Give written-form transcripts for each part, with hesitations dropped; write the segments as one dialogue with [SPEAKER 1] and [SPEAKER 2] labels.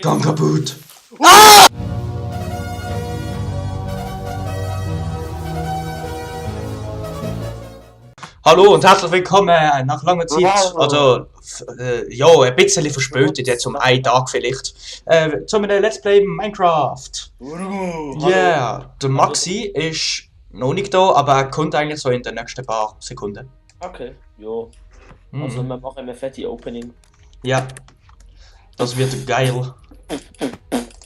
[SPEAKER 1] Gang kaputt! Hallo und herzlich willkommen nach langer Zeit, also ja, ein bisschen verspätet, jetzt um einen Tag vielleicht, zu einem Let's Play Minecraft. Ja, yeah, der Maxi ist noch nicht da, aber er kommt eigentlich so in den nächsten paar Sekunden.
[SPEAKER 2] Okay, jo. Also wir machen eine fette Opening.
[SPEAKER 1] Ja, das wird geil.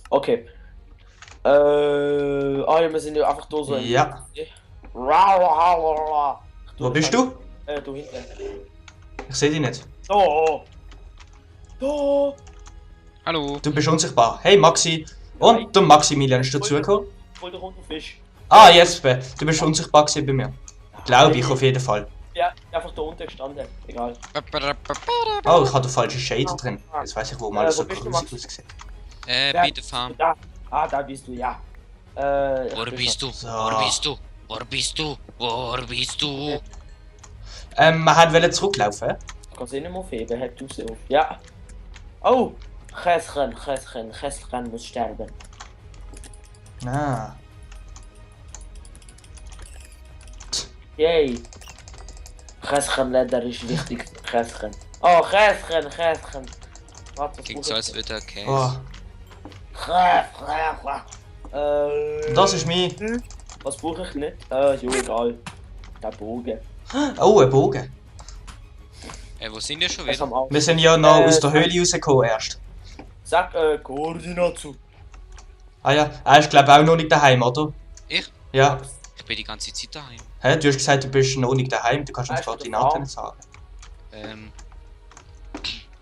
[SPEAKER 2] Okay. Ja, wir sind ja einfach da so.
[SPEAKER 1] Ja. Wo bist du?
[SPEAKER 2] Du hinten.
[SPEAKER 1] Ich sehe dich nicht.
[SPEAKER 2] Da!
[SPEAKER 3] Hallo.
[SPEAKER 1] Du bist unsichtbar. Hey Maxi. Und der Maximilian ist dazugekommen.
[SPEAKER 2] Voll der runde Fisch.
[SPEAKER 1] Ah, jetzt, du bist unsichtbar gewesen bei mir. Glaube ich auf jeden Fall.
[SPEAKER 2] Ja, einfach da unten gestanden. Egal.
[SPEAKER 1] Oh, ich habe den falschen Shader drin. Jetzt weiß ich, wo mal so
[SPEAKER 2] wo bist du,
[SPEAKER 1] grusig
[SPEAKER 2] Max?
[SPEAKER 1] aussieht.
[SPEAKER 3] Bei der Farm.
[SPEAKER 2] Da. Ah, da bist du, ja.
[SPEAKER 3] Wo bist du?
[SPEAKER 1] So.
[SPEAKER 3] Wo bist du? Wo bist du? Wo bist du?
[SPEAKER 1] Wir wollten zurücklaufen.
[SPEAKER 2] Kannst du nicht mehr aufheben, hat du sie auf. Ja. Oh! Chesren muss sterben.
[SPEAKER 1] Ah.
[SPEAKER 2] Yay! Chesren Leder ist wichtig. Chesren. Oh, Chesren. Warte, was
[SPEAKER 3] Klingt so, als würde er Käse.
[SPEAKER 1] Oh,
[SPEAKER 2] Chesren.
[SPEAKER 1] das ist mein.
[SPEAKER 2] Was brauche ich nicht? Jo, egal. Der Bogen.
[SPEAKER 1] Oh, ein Bogen.
[SPEAKER 3] Wo sind wir schon
[SPEAKER 2] Das
[SPEAKER 3] wieder?
[SPEAKER 2] haben auch.
[SPEAKER 1] Wir sind ja noch aus der Höhle rausgekommen erst.
[SPEAKER 2] Sag Koordinat zu.
[SPEAKER 1] Ah ja, er ist glaube ich auch noch nicht daheim, oder?
[SPEAKER 3] Ich?
[SPEAKER 1] Ja.
[SPEAKER 3] Ich bin die ganze Zeit daheim.
[SPEAKER 1] Hä? Du hast gesagt, du bist noch nicht daheim, du kannst uns
[SPEAKER 2] Er ist
[SPEAKER 1] Koordinaten
[SPEAKER 2] auf
[SPEAKER 1] nicht sagen.
[SPEAKER 3] Dann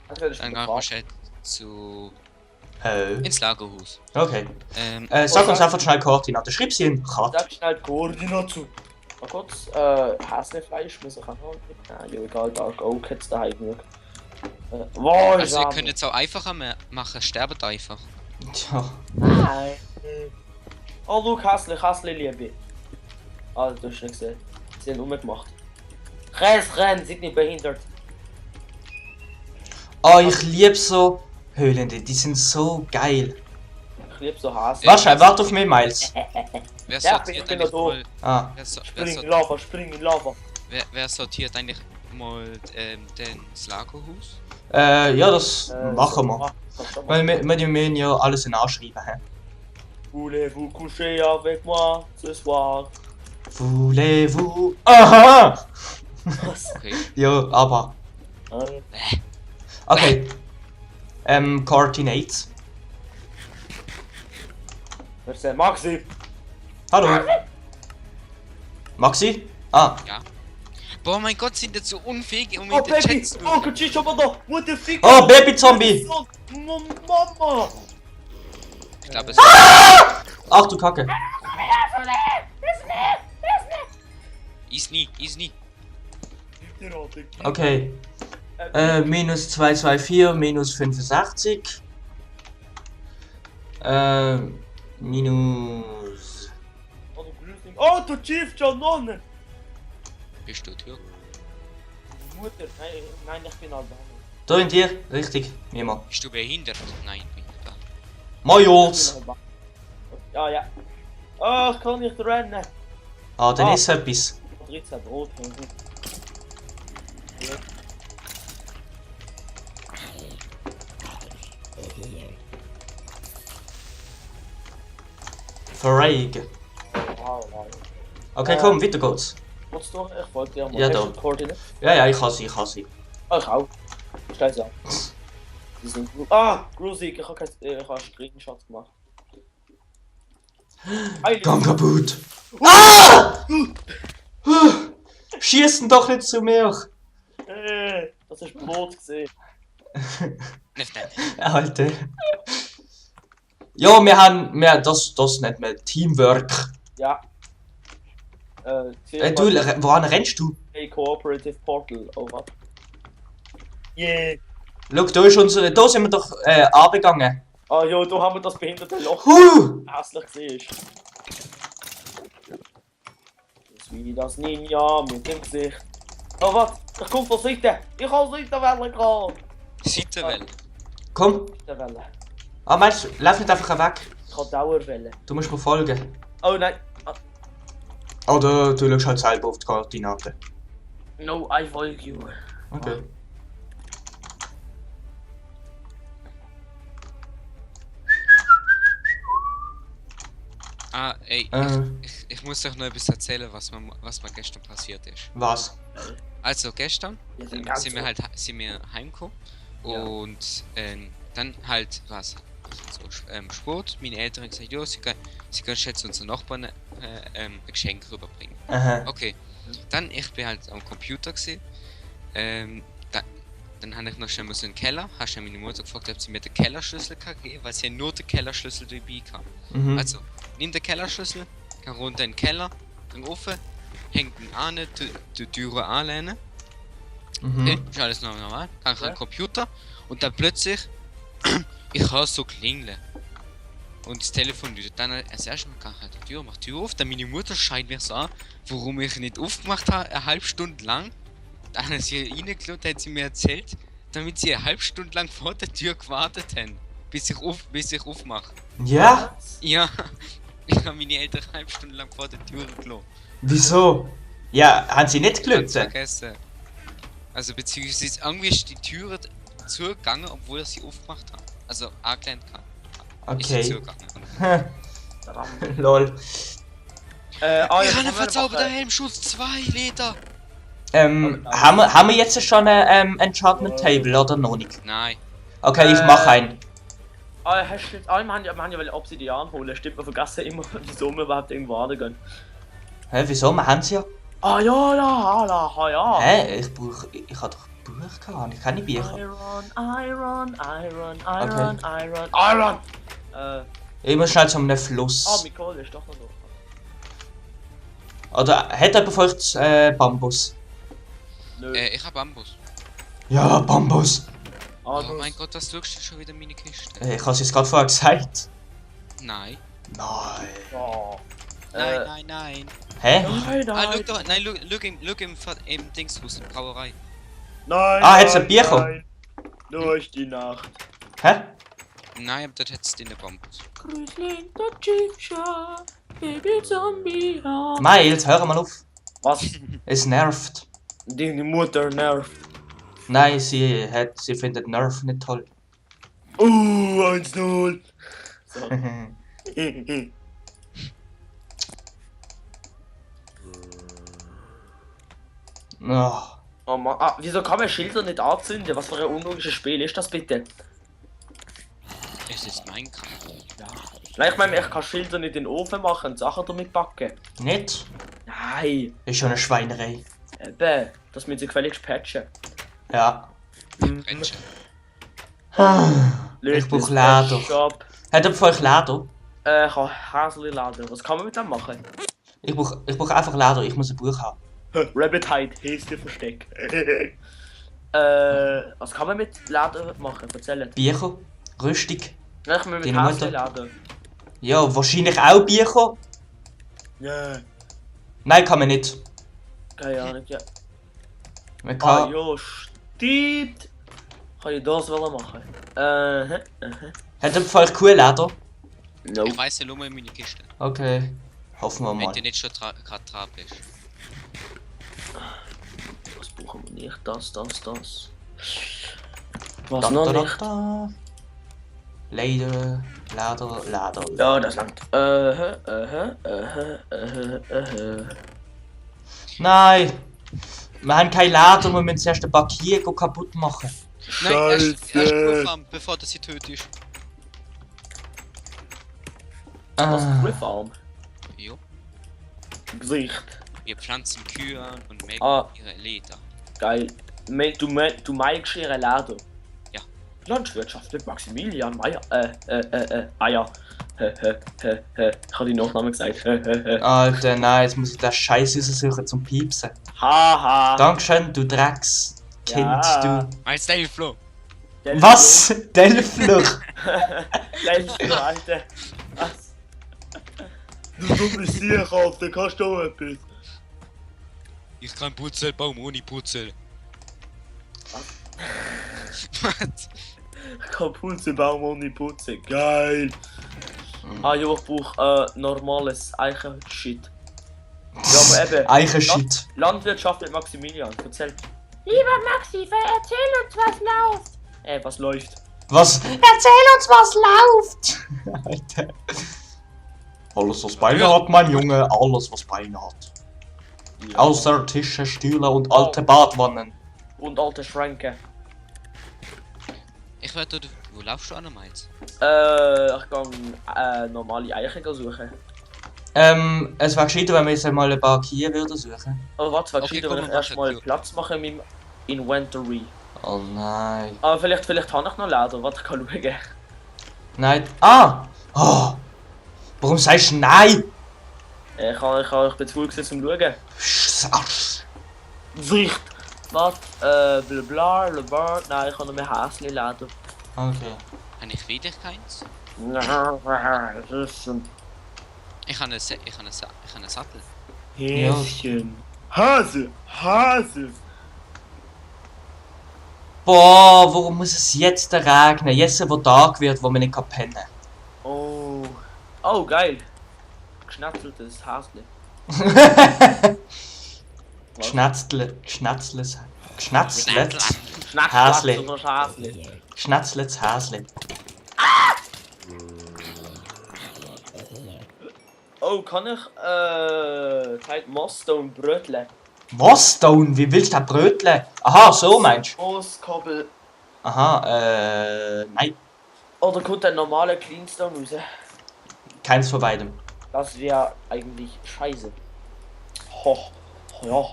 [SPEAKER 2] Also,
[SPEAKER 3] gehen wir wahrscheinlich
[SPEAKER 1] Hä?
[SPEAKER 3] ins Lagerhaus.
[SPEAKER 1] Okay. Sag uns einfach schnell Koordinaten. Schreib sie in Cut.
[SPEAKER 2] Sag schnell Koordinat zu. Mal kurz, Häsnefleisch muss ich auch noch mitnehmen. Jo, egal, Dark Oak hat's daheim genug. Wow,
[SPEAKER 3] Also ihr könnt jetzt auch einfacher machen, sterbt einfach.
[SPEAKER 1] Tja.
[SPEAKER 2] Nein. Oh, schau, Häsli, Liebe. Ah, du hast nicht gesehen. Sie haben umgemacht. Renn, sind nicht behindert.
[SPEAKER 1] Oh, ich liebe so Höhlen, die sind so geil.
[SPEAKER 2] Ich liebe so Häsli.
[SPEAKER 1] Warte auf mich, Miles.
[SPEAKER 3] Wer
[SPEAKER 2] Ja,
[SPEAKER 3] sortiert
[SPEAKER 2] ich bin
[SPEAKER 3] eigentlich
[SPEAKER 2] noch
[SPEAKER 3] mal...
[SPEAKER 1] Ah.
[SPEAKER 2] Spring in Lava.
[SPEAKER 3] Wer sortiert eigentlich mal das Lagerhaus?
[SPEAKER 1] Ja, das machen wir.
[SPEAKER 2] Wir.
[SPEAKER 1] Weil wir müssen ja alles in anschreiben. Hä?
[SPEAKER 2] Voulez-vous coucher avec moi ce soir?
[SPEAKER 1] Voulez-vous. Aha!
[SPEAKER 3] Okay.
[SPEAKER 1] Ja, aber. Okay. Coordinates.
[SPEAKER 2] Wer ist der Maxi?
[SPEAKER 1] Hallo. Maxi? Ah.
[SPEAKER 3] Ja. Boah, mein Gott, sind jetzt so unfähig, um
[SPEAKER 2] Oh,
[SPEAKER 3] in den
[SPEAKER 2] Baby!
[SPEAKER 3] Chat zu...
[SPEAKER 2] Oh, Kutschi, schau mal da! What the fuck?
[SPEAKER 1] Oh, Baby-Zombie!
[SPEAKER 2] Mama!
[SPEAKER 3] Ich glaube, es
[SPEAKER 1] Ach du Kacke.
[SPEAKER 3] ist nie.
[SPEAKER 1] Okay. Minus 224, minus 65. Minus.
[SPEAKER 2] Oh, du Chief John Nonne!
[SPEAKER 3] Bist du hier?
[SPEAKER 2] Mutter, nein, ich bin Albaner.
[SPEAKER 1] Da in dir? Richtig. Niemand.
[SPEAKER 3] Bist du behindert? Nein, bin ich da.
[SPEAKER 1] Majors!
[SPEAKER 2] Ja. Oh, ich kann nicht rennen.
[SPEAKER 1] Ah, dann
[SPEAKER 2] Ah.
[SPEAKER 1] ist etwas.
[SPEAKER 2] 13 Brot.
[SPEAKER 1] Verreig.
[SPEAKER 2] Wow.
[SPEAKER 1] Okay, komm, weiter geht's.
[SPEAKER 2] Was du? Ich wollte dir mal
[SPEAKER 1] Ja, da.
[SPEAKER 2] Koordinaten.
[SPEAKER 1] Ja, ich kann sie.
[SPEAKER 2] Oh, ich auch. Scheiße. Die sind gut. Ah, grusig, ich habe einen Screenshot gemacht.
[SPEAKER 1] Gang kaputt! Ah! Schießen doch nicht zu mir!
[SPEAKER 2] Das ist Brot gesehen.
[SPEAKER 3] Nein.
[SPEAKER 1] Alter. Ja, das nennt man Teamwork.
[SPEAKER 2] Ja.
[SPEAKER 1] Woran rennst du?
[SPEAKER 2] Cooperative Portal, over. Yeah.
[SPEAKER 1] Schau, da sind wir doch abgegangen.
[SPEAKER 2] Ah jo, da haben wir das behinderte Loch. Hässlich gesehen. Das ist wie das Ninja mit dem Gesicht. Oh was? Ich komme von Seite! Ich kann Seitenwelle gehen!
[SPEAKER 3] Seitenwelle.
[SPEAKER 1] Komm,
[SPEAKER 2] Seitenwelle.
[SPEAKER 1] Ah, meinst du, lauf nicht einfach weg.
[SPEAKER 2] Ich kann Dauerwelle.
[SPEAKER 1] Du musst mir folgen.
[SPEAKER 2] Oh nein.
[SPEAKER 1] Oder du schaust halt selber auf die Koordinaten.
[SPEAKER 2] No, I folge you.
[SPEAKER 1] Okay.
[SPEAKER 3] Ah, ey,
[SPEAKER 1] Äh.
[SPEAKER 3] ich muss euch noch etwas erzählen, was mir gestern passiert ist.
[SPEAKER 1] Was?
[SPEAKER 3] Also gestern
[SPEAKER 2] Wir sind ganz
[SPEAKER 3] sind wir heimgekommen
[SPEAKER 2] Ja.
[SPEAKER 3] und dann halt was so Sport. Meine Eltern haben gesagt, ja, sie können jetzt unseren Nachbarn ein Geschenk rüberbringen.
[SPEAKER 1] Aha.
[SPEAKER 3] Okay, dann ich bin halt am Computer gesehen. Dann habe ich noch schnell in den Keller. Hast du meine Mutter gefragt, ob sie mir den Kellerschlüssel kann geben, weil sie nur den Kellerschlüssel dabei kann.
[SPEAKER 1] Mhm.
[SPEAKER 3] Also, nimm den Kellerschlüssel, geh runter in den Keller, geh rauf, hängt ihn an, die Türe anlehnen. Okay,
[SPEAKER 1] Mhm.
[SPEAKER 3] ist alles noch normal. Dann
[SPEAKER 2] Ja.
[SPEAKER 3] den Computer und dann plötzlich, ich höre so klingeln. Und das Telefon läutet. Dann als erstes Mal kann ich die Tür auf. Dann meine Mutter schreit mich so an, warum ich nicht aufgemacht habe, eine halbe Stunde lang. Dann hat sie reingeschaut, hat sie mir erzählt, damit sie eine halbe Stunde lang vor der Tür gewartet haben, bis ich aufmache.
[SPEAKER 1] Ja?
[SPEAKER 3] Ja, ich habe meine Eltern eine halbe Stunde lang vor der Tür gelassen.
[SPEAKER 1] Wieso? Ja, haben sie nicht
[SPEAKER 3] Ganz
[SPEAKER 1] gelöst?
[SPEAKER 3] vergessen. Also beziehungsweise irgendwie ist die Tür zugegangen, obwohl er sie aufgemacht hat. Also angelehnt kann. Ist sie
[SPEAKER 1] Okay.
[SPEAKER 3] zugegangen.
[SPEAKER 1] Lol.
[SPEAKER 2] Ja,
[SPEAKER 3] Ich habe einen
[SPEAKER 2] können wir
[SPEAKER 3] verzauberten
[SPEAKER 2] machen.
[SPEAKER 3] Helmschutz 2 Liter.
[SPEAKER 1] Haben wir jetzt schon ein Enchantment Table oder noch nicht?
[SPEAKER 3] Nein.
[SPEAKER 1] Okay, ich mach einen.
[SPEAKER 2] Hast du jetzt... wir haben ja Obsidian holen. Stimmt, wir vergessen immer, wieso wir überhaupt irgendwo angehen.
[SPEAKER 1] Hä, wieso? Wir haben sie ja.
[SPEAKER 2] Ah ja, ja.
[SPEAKER 1] Hä? Ich hab doch Buch gehabt, ich kann nicht Bücher.
[SPEAKER 2] Iron!
[SPEAKER 1] Ich muss schnell zu einem Fluss.
[SPEAKER 2] Nicole ist doch noch da.
[SPEAKER 1] Oder hat jemand von euch Bambus?
[SPEAKER 2] Nö.
[SPEAKER 3] Ich habe Bambus.
[SPEAKER 1] Ja, Bambus.
[SPEAKER 3] Oh mein Gott, was schaust du schon wieder meine Kiste?
[SPEAKER 1] Ich hab's jetzt gerade vorher gesagt.
[SPEAKER 3] Nein.
[SPEAKER 1] Nein.
[SPEAKER 2] Oh.
[SPEAKER 3] Nein.
[SPEAKER 1] Hä?
[SPEAKER 2] Nein,
[SPEAKER 3] Ah, schau doch, nein, schau im Dingshaus, in der Brauerei.
[SPEAKER 2] Nein.
[SPEAKER 1] Ah, hat's ein Bierchen?
[SPEAKER 2] Nein. Durch die Nacht.
[SPEAKER 1] Hä?
[SPEAKER 3] Nein, aber dort hat es den Bambus.
[SPEAKER 2] Baby Zombie.
[SPEAKER 1] Miles, hör mal auf.
[SPEAKER 2] Was?
[SPEAKER 1] Es nervt.
[SPEAKER 2] Die Mutter nervt.
[SPEAKER 1] Nein, sie findet Nerf nicht toll.
[SPEAKER 2] 1-0. So.
[SPEAKER 1] Oh.
[SPEAKER 2] Oh Mann. Ah, wieso kann man Schilder nicht anzünden? Was für ein unlogisches Spiel ist das bitte?
[SPEAKER 3] Es ist Minecraft.
[SPEAKER 2] Nein, ich meine, ich kann Schilder nicht in den Ofen machen und Sachen damit backen.
[SPEAKER 1] Nicht?
[SPEAKER 2] Nein.
[SPEAKER 1] Ist schon eine Schweinerei.
[SPEAKER 2] Eben. Das müssen sie gefälligst patchen.
[SPEAKER 1] Ja.
[SPEAKER 3] Brennchen.
[SPEAKER 1] Ich brauch Leder.
[SPEAKER 2] Shop.
[SPEAKER 1] Hat jemand von euch Leder?
[SPEAKER 2] Ich habe Häsli-Leder. Was kann man mit dem machen?
[SPEAKER 1] Ich brauch einfach Leder, ich muss ein Buch haben.
[SPEAKER 2] Rabbit Hide, Häschen-Versteck. Was kann man mit Leder machen? Erzählen.
[SPEAKER 1] Bücher? Rüstung?
[SPEAKER 2] Nein, ich meine mit
[SPEAKER 1] Deine Mutter?
[SPEAKER 2] Häsli-Leder.
[SPEAKER 1] Ja, wahrscheinlich auch Bücher.
[SPEAKER 2] Ja.
[SPEAKER 1] Nein, kann man nicht.
[SPEAKER 2] Keine Ahnung, ja.
[SPEAKER 1] Man
[SPEAKER 2] Ah,
[SPEAKER 1] kann...
[SPEAKER 2] ja, stimmt. Kann ich das wollen machen?
[SPEAKER 1] Hat jemand von euch Kuhleder?
[SPEAKER 2] No.
[SPEAKER 3] Ich weiss ja nur in meine Kiste.
[SPEAKER 1] Okay. Hoffen wir
[SPEAKER 3] Wenn
[SPEAKER 1] mal.
[SPEAKER 3] du nicht schon gerade dran bist.
[SPEAKER 2] Was brauchen wir nicht? Das. Was
[SPEAKER 1] Da,
[SPEAKER 2] noch
[SPEAKER 1] da,
[SPEAKER 2] nicht?
[SPEAKER 1] da. Leder.
[SPEAKER 2] Ja, das langt.
[SPEAKER 1] Nein! Wir haben kein Leder, wir müssen zuerst den Bakier kaputt machen.
[SPEAKER 3] Nein, erst Prüfarm, bevor das sie tötet.
[SPEAKER 2] Was?
[SPEAKER 1] Ah.
[SPEAKER 2] Griffarm?
[SPEAKER 3] Jo.
[SPEAKER 2] Gesicht.
[SPEAKER 3] Wir pflanzen Kühe an und melken
[SPEAKER 2] Ah.
[SPEAKER 3] ihre Leder.
[SPEAKER 2] Geil. Du magst ihre Leder?
[SPEAKER 3] Ja.
[SPEAKER 2] Landwirtschaft mit Maximilian Meyer. Eier. Ich habe die Nachnamen gesagt.
[SPEAKER 1] Alter, nein, jetzt muss ich das Scheiß raussuchen zum Piepsen.
[SPEAKER 2] Haha.
[SPEAKER 1] Dankeschön, du Dreckskind,
[SPEAKER 2] Ja.
[SPEAKER 1] du.
[SPEAKER 3] Mein Style-Flow.
[SPEAKER 1] Was? Delfluch?
[SPEAKER 2] Delfluch, Alter. Was? Du dummes Sieg, Alter, kannst du auch etwas?
[SPEAKER 3] Ich kann Purzelbaum ohne Purzel.
[SPEAKER 2] Was?
[SPEAKER 3] Was?
[SPEAKER 2] Ich kann Putzebaum ohne Putzen. Geil. Ah ja, ich brauche normales Eichen-Shit. Ja, aber eben.
[SPEAKER 1] Eichenshit.
[SPEAKER 2] Landwirtschaft mit Maximilian. Erzähl. Lieber Maxi, erzähl uns, was läuft. Was läuft?
[SPEAKER 1] Was? Erzähl uns, was läuft! Alter. Alles, was Beine hat, mein Junge. Alles, was Beine hat.
[SPEAKER 2] Ja.
[SPEAKER 1] Außer Tische, Stühle und alte Badwannen.
[SPEAKER 2] Und alte Schränke.
[SPEAKER 3] Ich werde dort. Wo laufst du an, Mainz?
[SPEAKER 2] Ich kann normale Eichen suchen.
[SPEAKER 1] Es wäre gescheiter, wenn wir jetzt mal ein paar Kiew würden suchen.
[SPEAKER 2] Aber warte,
[SPEAKER 3] Okay,
[SPEAKER 2] gescheiter,
[SPEAKER 3] komm,
[SPEAKER 2] wenn ich
[SPEAKER 3] wir machen
[SPEAKER 2] erstmal
[SPEAKER 3] Tür.
[SPEAKER 2] Platz mache in meinem Inventory.
[SPEAKER 1] Oh nein.
[SPEAKER 2] Aber vielleicht habe ich noch Leder. Warte, ich kann schauen.
[SPEAKER 1] Nein. Ah! Oh. Warum sagst du nein?
[SPEAKER 2] Ich bin zu faul gewesen zum Schauen.
[SPEAKER 1] Arsch.
[SPEAKER 2] Sicht! Warte, bla bla, nein, ich habe noch mehr Häschen-Leder.
[SPEAKER 1] Okay.
[SPEAKER 3] Habe ich wieder keins?
[SPEAKER 2] Das ist ein
[SPEAKER 3] Ich habe einen Sattel.
[SPEAKER 2] Häschen. Hase!
[SPEAKER 1] Boah, warum muss es jetzt regnen? Jetzt, wo Tag wird, wo man nicht pennen kann.
[SPEAKER 2] Oh, geil. Geschnetzeltes Häschen.
[SPEAKER 1] Geschnetzelt. Häsli.
[SPEAKER 2] Häsli.
[SPEAKER 1] Geschnetzeltes Häsli.
[SPEAKER 2] Oh, kann ich, Zeit Mossstone bröteln?
[SPEAKER 1] Was, Stone? Wie willst du das bröteln? Aha, so meinst du?
[SPEAKER 2] Moosskabel.
[SPEAKER 1] Aha, nein.
[SPEAKER 2] Oder kommt ein normaler Cleanstone raus?
[SPEAKER 1] Keins von beidem.
[SPEAKER 2] Das wäre eigentlich scheiße. Ja.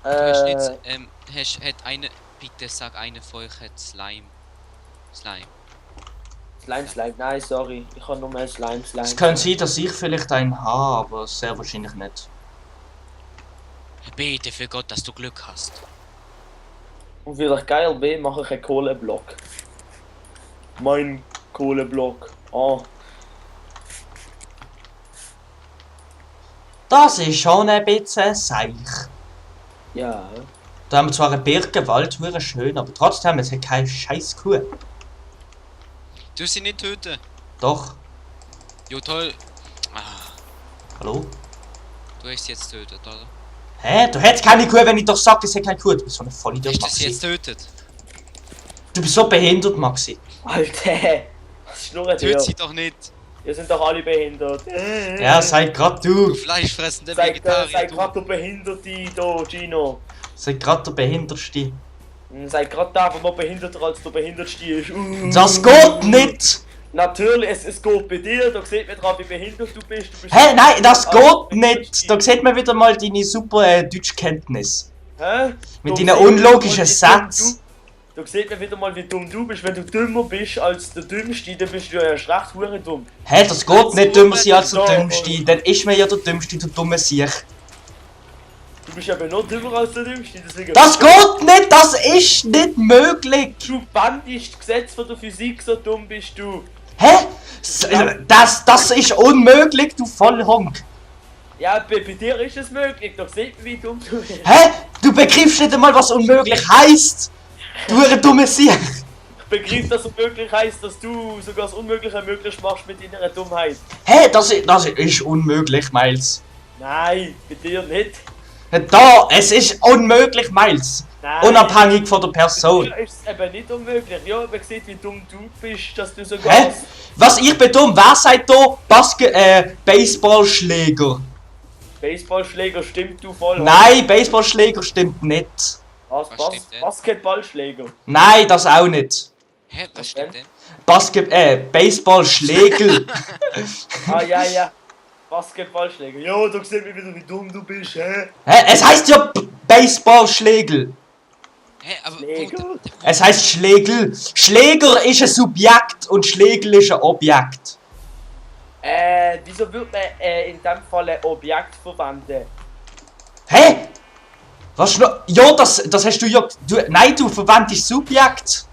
[SPEAKER 3] Hast jetzt, hat eine, bitte sag eine von euch hat Slime.
[SPEAKER 2] Slime. Nein, sorry. Ich habe nur mehr Slime.
[SPEAKER 1] Es kann sein, dass ich vielleicht einen habe, aber sehr wahrscheinlich nicht.
[SPEAKER 3] Bete für Gott, dass du Glück hast.
[SPEAKER 2] Und weil ich geil bin, mache ich einen Kohleblock. Mein Kohleblock. Oh.
[SPEAKER 1] Das ist schon ein bisschen seich.
[SPEAKER 2] Ja.
[SPEAKER 1] Da haben wir zwar einen Birkenwald, hure schön, aber trotzdem, es hat keine scheiß Kuh.
[SPEAKER 3] Du sie nicht töten.
[SPEAKER 1] Doch.
[SPEAKER 3] Jo toll. Ah,
[SPEAKER 1] Hallo?
[SPEAKER 3] du hast sie jetzt tötet, oder?
[SPEAKER 1] Hä? Du hättest keine Kuh, wenn ich doch sage, es hat keine Kuh. Du bist so ein Vollidiot,
[SPEAKER 3] Hast du sie jetzt
[SPEAKER 1] Maxi.
[SPEAKER 3] tötet?
[SPEAKER 1] Du bist so behindert, Maxi.
[SPEAKER 2] Alter. Was schnurrt ihr?
[SPEAKER 3] Töt sie doch nicht.
[SPEAKER 2] Ihr sind doch alle behindert.
[SPEAKER 1] Ja, sei grad
[SPEAKER 3] Du
[SPEAKER 1] du.
[SPEAKER 3] fleischfressende
[SPEAKER 2] Sei
[SPEAKER 3] Vegetarier.
[SPEAKER 2] grad der Behinderte da, Gino.
[SPEAKER 1] Sei grad der Behindertste.
[SPEAKER 2] Sei grad der, der noch behinderter als der Behindertste ist.
[SPEAKER 1] Das geht nicht!
[SPEAKER 2] Natürlich, es geht bei dir. Da sieht man dran, wie behindert du bist.
[SPEAKER 1] Hä? Nein, das geht nicht! Da sieht man wieder mal deine super Deutschkenntnis.
[SPEAKER 2] Hä?
[SPEAKER 1] Mit
[SPEAKER 2] Da
[SPEAKER 1] deinen
[SPEAKER 2] sieht man
[SPEAKER 1] unlogischen
[SPEAKER 2] wieder mal, wie
[SPEAKER 1] Sätzen.
[SPEAKER 2] Da sieht man wieder mal, wie dumm du bist. Wenn du dümmer bist als der Dümmste, dann bist du ja erst recht hure dumm.
[SPEAKER 1] Hä, das geht nicht dümmer sein als der
[SPEAKER 2] Doch.
[SPEAKER 1] Dümmste. Dann ist man ja der Dümmste, du dumme Siech.
[SPEAKER 2] Du bist aber noch dümmer als der Dümmste. Deswegen
[SPEAKER 1] Das geht nicht! Das ist nicht möglich!
[SPEAKER 2] Du bandest das Gesetz von der Physik, so dumm bist du.
[SPEAKER 1] Hä? Das ist unmöglich, du Vollhonk!
[SPEAKER 2] Ja, bei dir ist es möglich. Doch sieht man, wie dumm du bist.
[SPEAKER 1] Hä? Du begreifst nicht einmal, was unmöglich heisst! Du eine dumme Siech!
[SPEAKER 2] Ich begreife, dass es möglich heisst, dass du sogar das Unmögliche möglich machst mit deiner Dummheit.
[SPEAKER 1] Hä? Das ist unmöglich, Miles.
[SPEAKER 2] Nein, bei dir nicht.
[SPEAKER 1] Da, es ist unmöglich, Miles.
[SPEAKER 2] Nein.
[SPEAKER 1] Unabhängig von der Person.
[SPEAKER 2] Bei dir ist es eben nicht unmöglich. Ja, man sieht, wie dumm du bist, dass du sogar...
[SPEAKER 1] Hä? Was ich bin dumm? Wer sagt da Baseballschläger?
[SPEAKER 2] Baseballschläger stimmt du voll.
[SPEAKER 1] Nein, Baseballschläger stimmt nicht.
[SPEAKER 2] Was
[SPEAKER 3] stimmt denn?
[SPEAKER 2] Basketballschläger.
[SPEAKER 1] Nein, das auch nicht.
[SPEAKER 3] Hä, was stimmt denn?
[SPEAKER 1] Baseballschlägel.
[SPEAKER 2] Ja. Basketballschläger. Ja, da sieht man wieder, wie dumm du bist, hä?
[SPEAKER 1] Hä? Es heißt ja Baseballschlägel.
[SPEAKER 3] Hä, aber
[SPEAKER 2] Schläger?
[SPEAKER 1] Es heißt Schlägel. Schläger ist ein Subjekt und Schlägel ist ein Objekt.
[SPEAKER 2] Wieso wird man in dem Fall ein Objekt verwenden?
[SPEAKER 1] Hä? Was noch? Ja, das hast du ja. Nein, du verwendest Subjekt.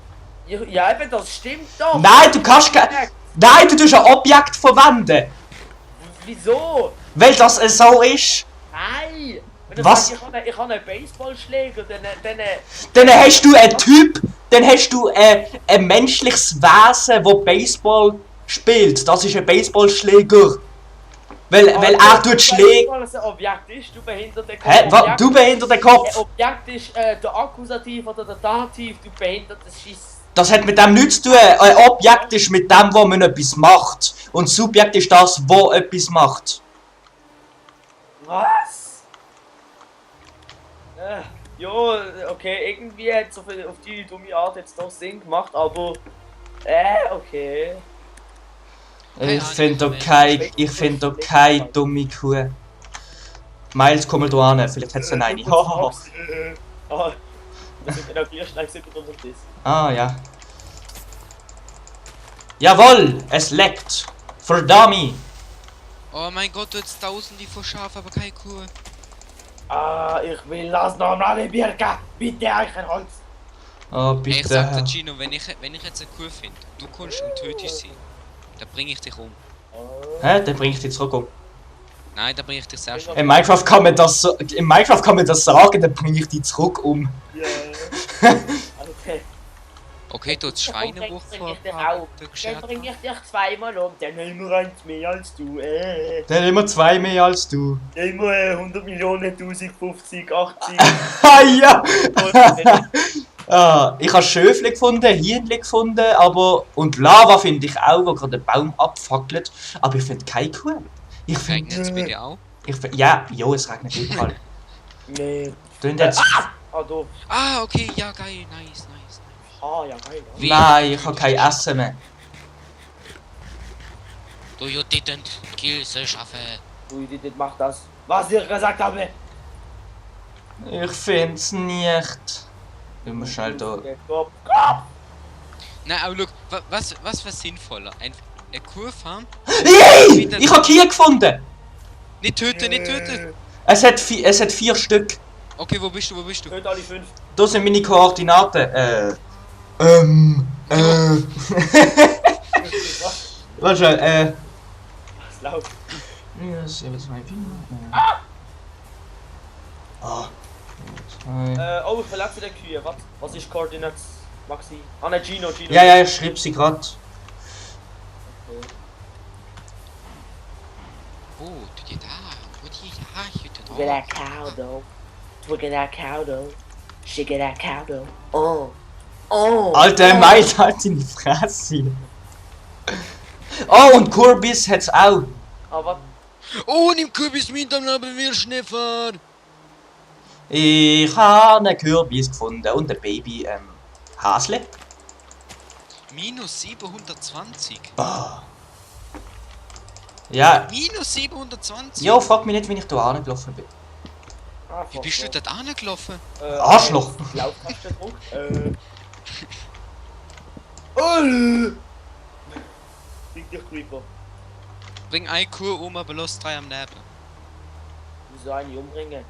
[SPEAKER 2] Ja, eben, das stimmt doch.
[SPEAKER 1] Nein, du kannst kein. Nein, du tust ein Objekt verwenden.
[SPEAKER 2] Wieso?
[SPEAKER 1] Weil das so ist.
[SPEAKER 2] Nein! Wenn ich
[SPEAKER 1] Was?
[SPEAKER 2] sage, ich habe einen Baseballschläger, dann
[SPEAKER 1] Dann hast du einen Typ, Dann hast du ein menschliches Wesen, das Baseball spielt. Das ist ein Baseballschläger. Weil er tut Schläge.
[SPEAKER 2] Weil es ein Objekt ist, du behinderter Kopf.
[SPEAKER 1] Hä? Du behinderter
[SPEAKER 2] Ein
[SPEAKER 1] Kopf?
[SPEAKER 2] Objekt ist der Akkusativ oder der Dativ, du behindertes Schiss.
[SPEAKER 1] Das hat mit dem nichts zu tun. Ein Objekt ist mit dem, wo man etwas macht. Und Subjekt ist das, wo etwas macht.
[SPEAKER 2] Was? Jo, okay, irgendwie hat es auf die dumme Art jetzt doch Sinn gemacht, aber. Okay.
[SPEAKER 1] Ich finde da keine dumme Kuh. Miles, komm mal da an, vielleicht hat es eine. Hahaha.
[SPEAKER 2] Wir sind Energieschlag über unserem Tisch.
[SPEAKER 1] Ah, ja. Jawohl, es leckt. Für Dummy.
[SPEAKER 3] Oh mein Gott, du hast tausende von Schafen, aber keine Kuh.
[SPEAKER 2] Ich will das normale Birka. Bitte ein Holz.
[SPEAKER 1] Oh,
[SPEAKER 3] Hey, ich sag dir,
[SPEAKER 1] bitte.
[SPEAKER 3] Gino, wenn ich jetzt eine Kuh finde, du kommst und tötest sie, dann bring ich dich um.
[SPEAKER 1] Hä? Dann bring ich dich zurück um.
[SPEAKER 3] Nein, dann bring ich dich sehr schnell.
[SPEAKER 1] In Minecraft kann man das sagen, dann bring ich dich zurück um.
[SPEAKER 2] Okay.
[SPEAKER 3] Okay, du hast Schweinebruch vor
[SPEAKER 2] Dann bring ich dich zweimal um. Dann immer eins mehr als du.
[SPEAKER 1] Dann immer 2 mehr als du.
[SPEAKER 2] Immer 100 Millionen, 1050, 80.
[SPEAKER 1] Ah ja! Ah, ich habe Schöfli gefunden, Hirnli gefunden, aber. Und Lava finde ich auch, wo gerade der Baum abfackelt. Aber ich finde keine Kuh. Ich
[SPEAKER 3] Regnet es
[SPEAKER 1] finde.
[SPEAKER 3] bei dir auch?
[SPEAKER 1] Ja, jo, es regnet überall.
[SPEAKER 2] Nee.
[SPEAKER 1] Tun jetzt.
[SPEAKER 2] Doof.
[SPEAKER 3] Ah, okay, ja geil, nice.
[SPEAKER 2] Ja, geil.
[SPEAKER 3] Wie?
[SPEAKER 1] Nein, ich habe kein Essen mehr.
[SPEAKER 3] Do you didn't kill the Schafe.
[SPEAKER 2] Das macht das. Was ich gesagt habe.
[SPEAKER 1] Ich find's nicht. Ich muss schnell da.
[SPEAKER 3] Nein, aber look, was wäre sinnvoller? Eine Kuhfarm?
[SPEAKER 1] Yay! Ich habe Kier gefunden!
[SPEAKER 3] Nicht töten!
[SPEAKER 1] Es hat 4 Stück.
[SPEAKER 3] Okay, wo bist du?
[SPEAKER 2] Töte alle 5.
[SPEAKER 1] Da sind meine Koordinaten. Warte schon,
[SPEAKER 2] Was läuft?
[SPEAKER 1] Ja, 7, 2, 4. Ah.
[SPEAKER 2] Ich verletze die Kühe. Was ist Koordinates? Maxi? Ah, ne, Gino.
[SPEAKER 1] Ja, ich schreib sie grad.
[SPEAKER 3] Oh, du dir da.
[SPEAKER 2] Look at that cow though. Look at that cow though. Shake at that cow though. Oh.
[SPEAKER 1] Alter, Miles, halt in die Fresse. Oh, und Kurbis hat's auch.
[SPEAKER 2] Aber
[SPEAKER 3] Oh, nimm Kürbis mit, dann haben wir Schneffer.
[SPEAKER 1] Ich habe einen Kürbis gefunden und ein Baby Hasle.
[SPEAKER 3] Minus 720.
[SPEAKER 1] Ah. Ja,
[SPEAKER 3] Minus 720?
[SPEAKER 1] jo, frag mich nicht, wie ich da angelaufen bin.
[SPEAKER 3] Wie bist du dort angelaufen?
[SPEAKER 1] Arschloch.
[SPEAKER 2] Lauftaste gedrückt. Fick dich, Creeper.
[SPEAKER 3] Bring eine Kuh um, aber los 3 am Leben.
[SPEAKER 2] Wieso eine umbringen?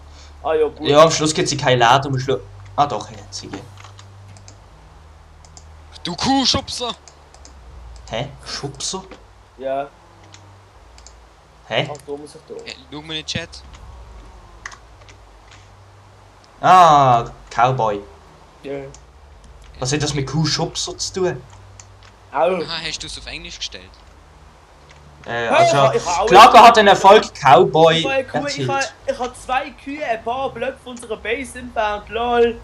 [SPEAKER 2] Ah ja, gut.
[SPEAKER 1] Ja, am Schluss gibt sie kein Laden, am Schluss. Ah doch, jetzt sie.
[SPEAKER 3] Du Kuhschubser!
[SPEAKER 1] Hä? Schubser?
[SPEAKER 2] Ja.
[SPEAKER 1] Hä?
[SPEAKER 2] Ach, da muss ich da.
[SPEAKER 3] Schau mal in den Chat.
[SPEAKER 1] Ah, Cowboy.
[SPEAKER 2] Ja.
[SPEAKER 1] Was hat das mit Kuhschubser zu tun?
[SPEAKER 2] Au.
[SPEAKER 3] Aha, hast du es auf Englisch gestellt?
[SPEAKER 1] Also,
[SPEAKER 2] ich hab auch-
[SPEAKER 1] Klager hat den Erfolg Cowboy
[SPEAKER 2] Ich
[SPEAKER 1] erzielt.
[SPEAKER 2] habe 2 Kühe, ein paar Blöcke von unserer Base entfernt, lol.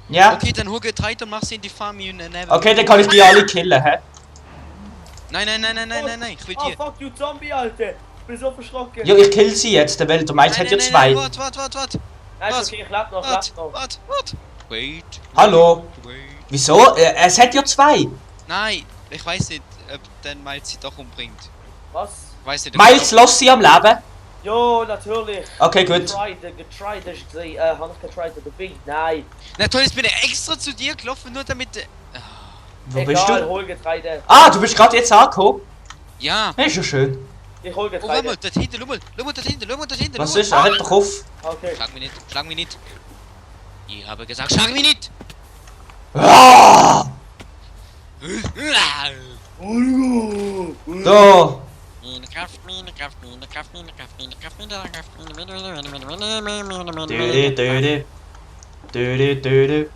[SPEAKER 1] Ja?
[SPEAKER 3] Okay, dann hol Getreide und mach sie in die Farm und never.
[SPEAKER 1] Okay, dann kann ich die alle killen, hä?
[SPEAKER 3] Nein, ich will
[SPEAKER 2] Ah,
[SPEAKER 3] dir.
[SPEAKER 2] fuck you Zombie, Alter. Ich bin so verschrocken.
[SPEAKER 1] Ja, ich kill sie jetzt, weil der Miles hat ja 2.
[SPEAKER 3] Warte.
[SPEAKER 2] Nein, ist
[SPEAKER 3] was?
[SPEAKER 2] okay, ich lebe noch,
[SPEAKER 3] Warte. Wait.
[SPEAKER 1] Hallo?
[SPEAKER 3] Wait.
[SPEAKER 1] Wieso? Es hat ja 2.
[SPEAKER 3] Nein, ich weiß nicht, ob dann Miles sie doch umbringt.
[SPEAKER 2] Was?
[SPEAKER 3] Weiß nicht.
[SPEAKER 1] Miles, lass sie am Leben.
[SPEAKER 2] Jo, natürlich.
[SPEAKER 1] Okay, gut.
[SPEAKER 2] Getried ist gesehen. Habe ich getried oder bin? Nein.
[SPEAKER 3] Na toll, jetzt bin ich extra zu dir gelaufen, nur damit.
[SPEAKER 1] Wo bist
[SPEAKER 2] Egal,
[SPEAKER 1] du?
[SPEAKER 2] hol Getreide.
[SPEAKER 1] Ah, du bist gerade jetzt angekommen.
[SPEAKER 3] Ja.
[SPEAKER 1] Ist ja schön.
[SPEAKER 2] Ich hol
[SPEAKER 3] Oh, warte
[SPEAKER 2] Getreide.
[SPEAKER 3] mal, dort hinten, schau mal dort hinten.
[SPEAKER 1] Was ist? Er hat doch auf.
[SPEAKER 2] Okay.
[SPEAKER 3] Schlag mich nicht. Ich habe gesagt, schlag mich nicht.
[SPEAKER 1] Ah! Da. Döde.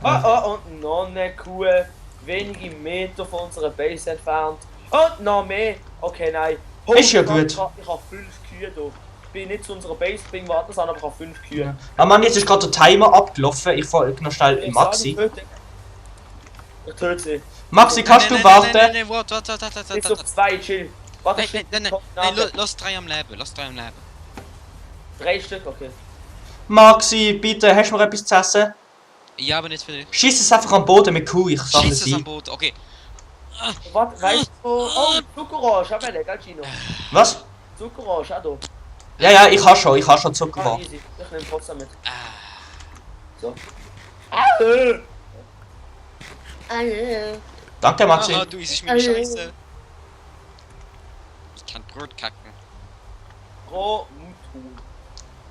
[SPEAKER 2] Und noch eine Kuh. Wenige Meter von unserer Base entfernt. Und noch mehr. Okay, nein.
[SPEAKER 1] Ist ja
[SPEAKER 2] Ich
[SPEAKER 1] gut.
[SPEAKER 2] habe 5 Kühe da. Ich bin nicht zu unserer Base bringen, warten an, aber ich habe 5 Kühe.
[SPEAKER 1] Ah Mann, jetzt ist gerade der Timer abgelaufen. Ich folge noch schnell Maxi.
[SPEAKER 2] Ich töte sie.
[SPEAKER 1] Maxi, kannst du warten?
[SPEAKER 3] Nein, warte.
[SPEAKER 2] Jetzt auf 2, chill. Warte,
[SPEAKER 3] Nein, lass 3 am Leben,
[SPEAKER 2] 3 Stück, okay.
[SPEAKER 1] Maxi, bitte, hast du mir etwas zu essen?
[SPEAKER 3] Ja, aber nicht für dich.
[SPEAKER 1] Schieß es einfach am Boden mit Kuh, ich sammle
[SPEAKER 3] Schieß es am
[SPEAKER 1] sie.
[SPEAKER 3] Boot, okay.
[SPEAKER 2] Warte, weißt du, oh, Zuckerorange, hab ich gell, Gino?
[SPEAKER 1] Was?
[SPEAKER 2] Zuckerorange, auch da.
[SPEAKER 1] Ja, ich habe schon Zucker.
[SPEAKER 2] Ah, easy. Ich nehme trotzdem mit. So.
[SPEAKER 1] Danke, Maxi.
[SPEAKER 3] Aha, du isst meine Scheiße. Ich kann Brot kacken.
[SPEAKER 2] Pro Mutu.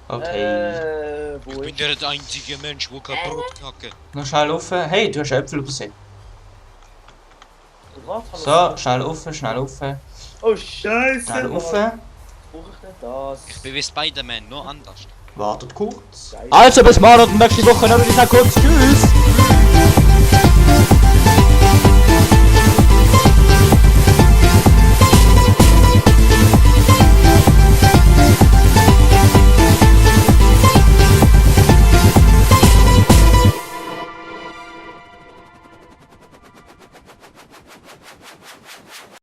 [SPEAKER 1] Okay.
[SPEAKER 2] Wo
[SPEAKER 3] Ich bin
[SPEAKER 2] ist?
[SPEAKER 3] der einzige Mensch, wo kein Brot kacke.
[SPEAKER 1] Noch schnell auf. Hey, du hast Äpfel übersehen.
[SPEAKER 2] Warte,
[SPEAKER 1] So, schnell auf.
[SPEAKER 2] Oh, Scheiße.
[SPEAKER 1] Schnell auf.
[SPEAKER 2] Brauche ich nicht das?
[SPEAKER 3] Ich bin wie Spider-Man, nur anders.
[SPEAKER 1] Wartet kurz.
[SPEAKER 2] Geil.
[SPEAKER 1] Also bis morgen und nächste Woche. Dann würde ich sagen kurz Tschüss.